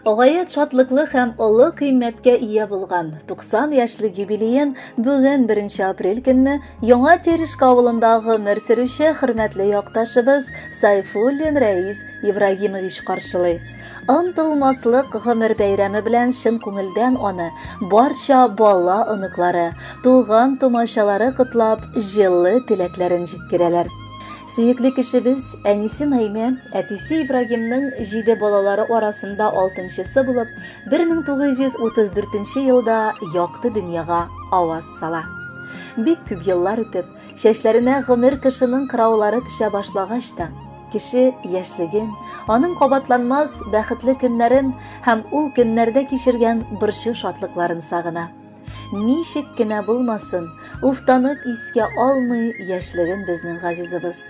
Гаять шатлыклы һәм олы кыйммәткә ия булган 90 яшьлек юбилеен бүген 1 апрель көнне Яңа Терешка авылында гомер сөрүче хөрмәтле якташыбыз Сайфуллин Рәис Ибрагимович каршылый. Онытылмаслык гомер бәйрәме белән чын күңелдән аны барча бала оныклары, туган тумачалары котлап, җылы теләкләрен җиткерәләр. Сөекле кешебез әнисе Наимә, әтисе Ибрагимның җиде балалары арасында алтынчысы булып, 1934 елда якты дөньяга аваз сала. Бик күп еллар үтеп, чәчләренә гомер кышының кыраулары төшә башлагач та, кеше яшьлеген, аның кабатланмас бәхетле көннәрен һәм ул көннәрдә кичергән борчу-шатлыкларын сагына. Ничек кенә булмасын, уфтанып искә алмый яшьлеген безнең газизыбыз.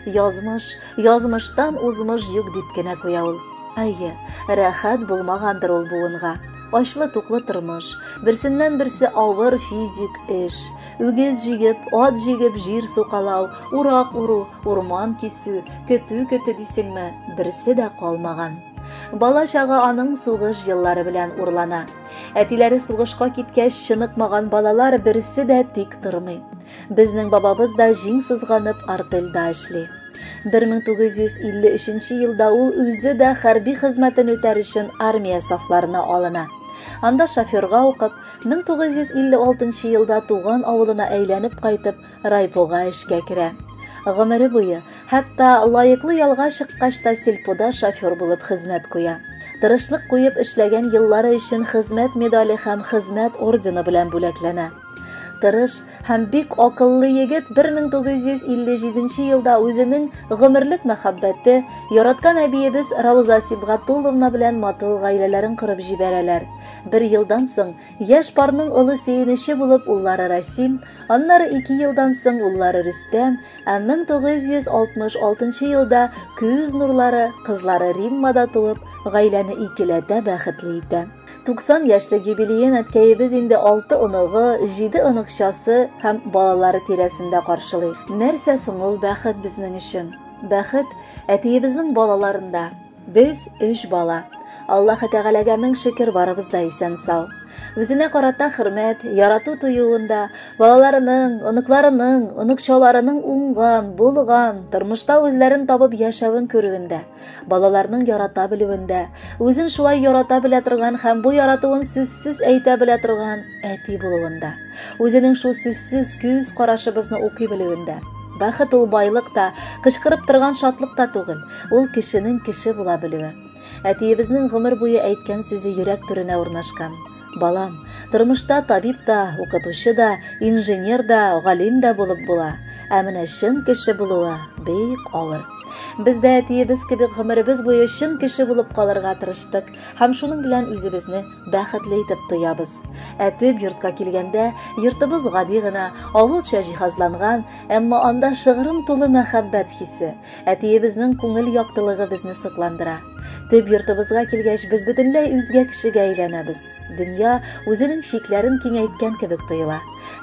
Язмыш, язмыштан узмыш юк дип кенә куя ул. Әйе, рәхәт булмагандыр ул буынга. Ачлы-туклы тормыш, берсеннән-берсе авыр физик эш, үгез җигеп, ат җигеп җир сукалау, урак уру, урман кисү, көтү көтү дисеңме, берсе дә калмаган. Бала чага аның сугыш еллары белән урлана. Әтиләре сугышка киткәч, чыныкмаган балалар берсе дә тик тормый. Безнең бабабыз да җиң сызганып артельда эшли. 1953 елда ул үзе дә хәрби хезмәтен үтәр өчен армия сафларына алына. Анда шоферга укып, 1956 елда туган авылына әйләнеп кайтып, райпога эшкә керә. Гомере буе, хәтта лаеклы ялга чыккач та сельпода шофер булып хезмәт куя. Тырышлык куеп эшләгән еллары өчен хезмәт медале һәм хезмәт ордены белән бүләкләнә. Тырыш һәм бик акыллы егет 1957 елда үзенең гомерлек мәхәббәте, яраткан әбиебез Рауза Сибгатулловна белән матур гаиләләрен корып җибәрәләр. Бер елдан соң яшь парның олы сөенече булып уллары Расим, аннары 2 елдан соң уллары Рөстәм, ә 1966 елда күз нурлары кызлары Римма да туып, гаиләне икеләтә бәхетле итә. 90 яшьлек юбилеен әткәебез инде 6 оныгы, 7 оныкчасы һәм балалары тирәсендә каршылый. Нәрсә соң ул бәхет безнең өчен? Бәхет әтиебезнең балаларында. Без өч бала. Аллаһы Тәгаләгә мең шөкер, барыбыз да исән-сау. Үзенә карата хөрмәт, ярату тоюында, балаларының, оныкларының, оныкчаларының уңган, булган, тормышта үзләрен табып яшәвен күрүендә, балаларның ярата белүендә, үзен шулай ярата белә торган һәм бу яратуын сүзсез әйтә белә торган әти булуында, үзенең шул сүзсез күз карашыбызны укый белүендә. Бәхет ул байлык та, кычкырып торган шатлык та түгел, ул кешенең кеше була белүе. Әтиебезнең гомер буе әйткән сүзе йөрәк түренә урнашкан. Балам, тормышта табиб та, укытучы да, инженер да, галим дә булып була. Ә менә чын кеше булуы бик авыр. Без дә әтиебез кебек гомеребез буе чын кеше булып калырга тырыштык һәм шуның белән үзебезне бәхетле итеп тоябыз. Ә төп йортка килгәндә, йортыбыз гади генә, авылча җиһазланган, әмма анда шыгрым тулы мәхәббәт хисе, әтиебезнең күңел яктылыгы безне сокландыра. Төп йортыбызга килгәч, без бөтенләй үзгә кешегә әйләнәбез. Дөнья үзенең чикләрен киңәйткән кебек тоела.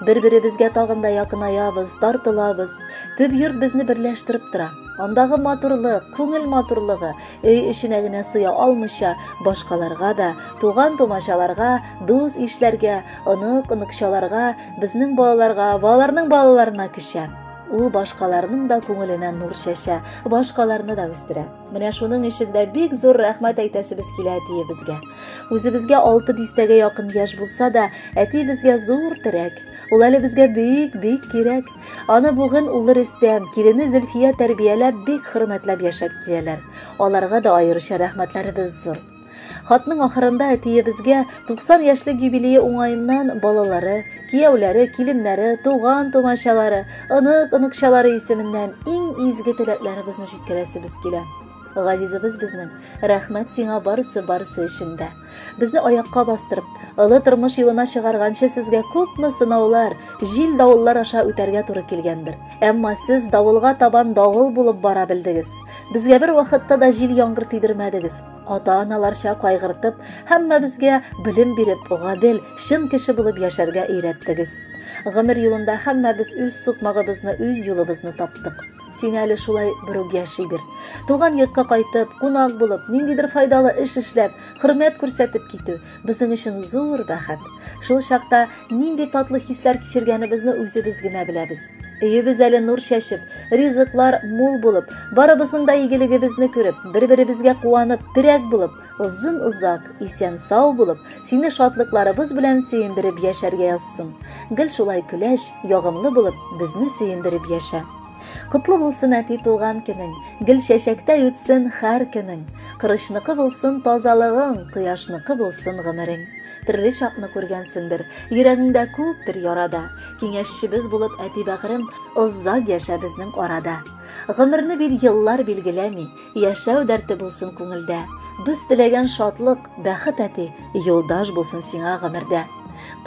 Бер-беребезгә тагын да якынаябыз, тартылабыз. Төп йорт безне берләштереп тора. Андагы матурлык, күңел матурлыгы өй эченә генә сыя алмыйча, башкаларга да, туган-тумачаларга, дус-ишләргә, онык-оныкчаларга, безнең балаларга, балаларның балаларына күчә. Ул башкаларның да күңеленә нур чәчә, башкаларны да үстерә. Менә шуның өчен дә бик зур рәхмәт әйтәсебез килә әтиебезгә. Үзебезгә 6 дистәгә якын яшь булса да, әти безгә зур терәк. Ул әле безгә бик, бик кирәк. Аны бүген улы Рөстәм, килене Зөлфия тәрбияләп, бик хөрмәтләп яшәп киләләр. Аларга да аеруча рәхмәтләребез зур. Хатның ахырында әтиебезгә 90 яшьлек юбилее уңаеннан балалары, кияүләре, киленнәре, туган-тумачалары, онык-оныкчалары исеменнән иң изге теләкләребезне җиткерәсебез килә. Газизыбыз безнең, рәхмәт сиңа барысы-барысы өчен дә. Безне аякка бастырып, олы тормыш юлына чыгарганчы сезгә күпме сынаулар, җил-давыллар аша үтәргә туры килгәндер. Әмма сез давылга табан давыл булып бара белдегез. Безгә бер вакытта да җил-яңгыр тидермәдегез. Ата-аналарча кайгыртып, һәммәбезгә белем биреп, гадел, чын кеше булып яшәргә өйрәттегез. Гомер юлында һәммәбез үз сукмагыбызны, үз юлыбызны таптык. Син әле шулай берүк яши бир. Туган йортка кайтып, кунак булып, ниндидер файдалы эш эшләп, хөрмәт күрсәтеп китү безнең өчен зур бәхет. Шул чакта нинди татлы хисләр кичергәнебезне үзебез генә беләбез. Өебез әле нур чәчеп, ризыклар мул булып, барыбызның да игелегебезне күреп, бер-беребезгә куанып, терәк булып, озын-озак, исән-сау булып, сине шатлыкларыбыз белән сөендереп яшәргә язсын. Гел шулай көләч, ягымлы булып, безне сөендереп яшә. Котлы булсын әти туган көнең, гел чәчәктә үтсен һәр көнең. Корычныкы булсын тазалыгың, кояшныкы булсын гомерең. Төрле чакны күргәнсеңдер, йөрәгеңдә күптер ярада. Киңәшчебез булып әти бәгърем, озак яшә безнең арада. Гомерне бит еллар билгеләми, яшәү дәрте булсын күңелдә. Без теләгән шатлык, бәхет әти, юлдаш булсын сиңа гомердә.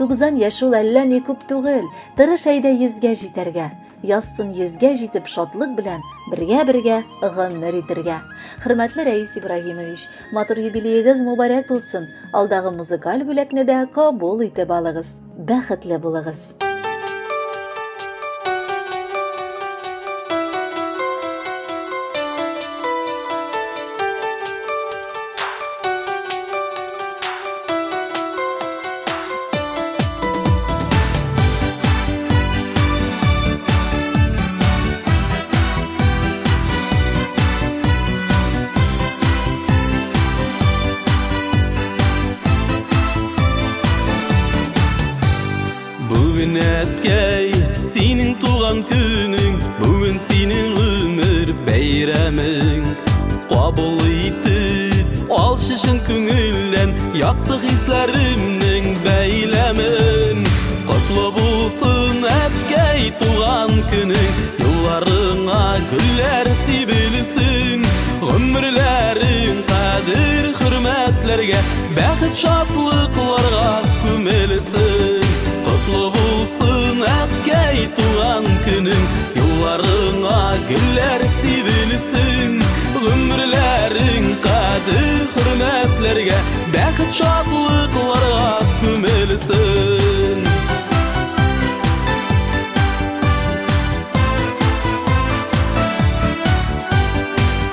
90 яшь ул әллә ни күп түгел, тырыш әйдә 100гә җитәргә. Язсын 100гә җитеп шатлык белән бергә-бергә гомер итәргә. Хөрмәтле Рәис Ибраһимович, матур юбилеегыз мубарәк булсын. Алдагы музыкаль бүләкне дә кабул итеп алыгыз. Бәхетле булыгыз. Бүген әткәй, синең туган көнең, бүген синең гомер бәйрәмең. Кабул итеп, ал чын күңелдән, якты хисләремнең бәйләмен. Котлы булсын әткәй туган көнең, юлларыңа гөлләр сибелсен. Гомерләрең кадер хөрмәтләргә, бәхет шатлыкларга күмелсен. Котлы булсын әткәй туган көнең, юлларыңа гөлләр сибелсен. Гомерләрең кадер хөрмәтләргә, бәхет шатлыкларга күмелсен.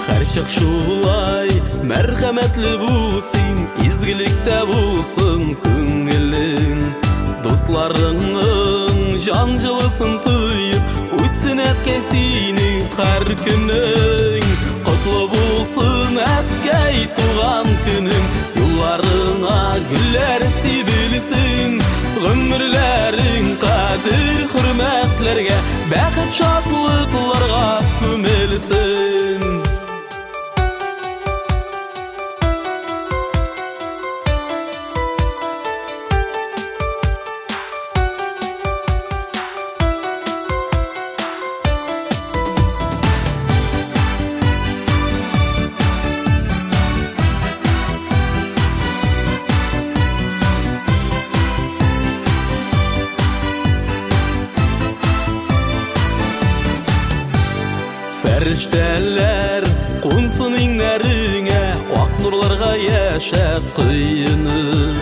Һәрчак шулай мәрхәмәтле булсын, изгелектә булсын күңелең. Дусларыңның җан җылысын тоеп, үтсен әткәй синең һәр көнең. Котлы булсын әткәй туган көнең, юлларыңа гөлләр сибелсен. Гомерләрең кадер хөрмәтләргә, бәхет шатлыкларга күмелсен. Фәрештәләр кунсын иңнәреңә, ак нурларга яшәп коенып.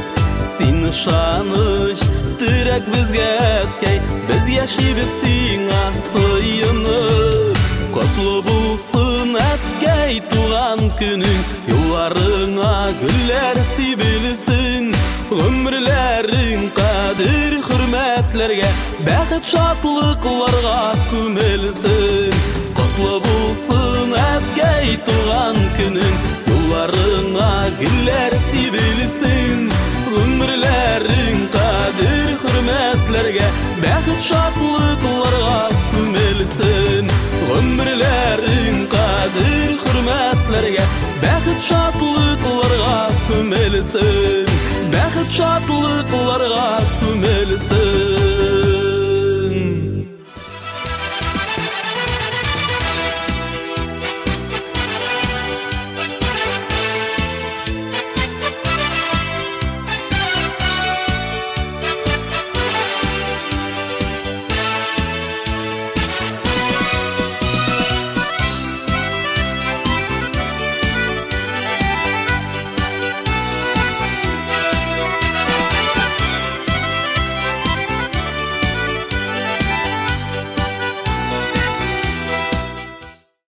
Син ышаныч, терәк безгә әткәй, без яшибез сиңа сыенып. Котлы булсын әткәй туган көнең, юлларыңа гөлләр сибелсен. Гомерләрең кадер хөрмәтләргә, бәхет шатлыкларга күмелсен. Котлы булсын әткәй туган көнең, юлларыңа гөлләр сибелсен. Гомерләрең кадер хөрмәтләргә, бәхет шатлыкларга күмелсен. Гомерләрең кадер хөрмәтләргә, бәхет шатлыкларга күмелсен. Бәхет шатлыкларга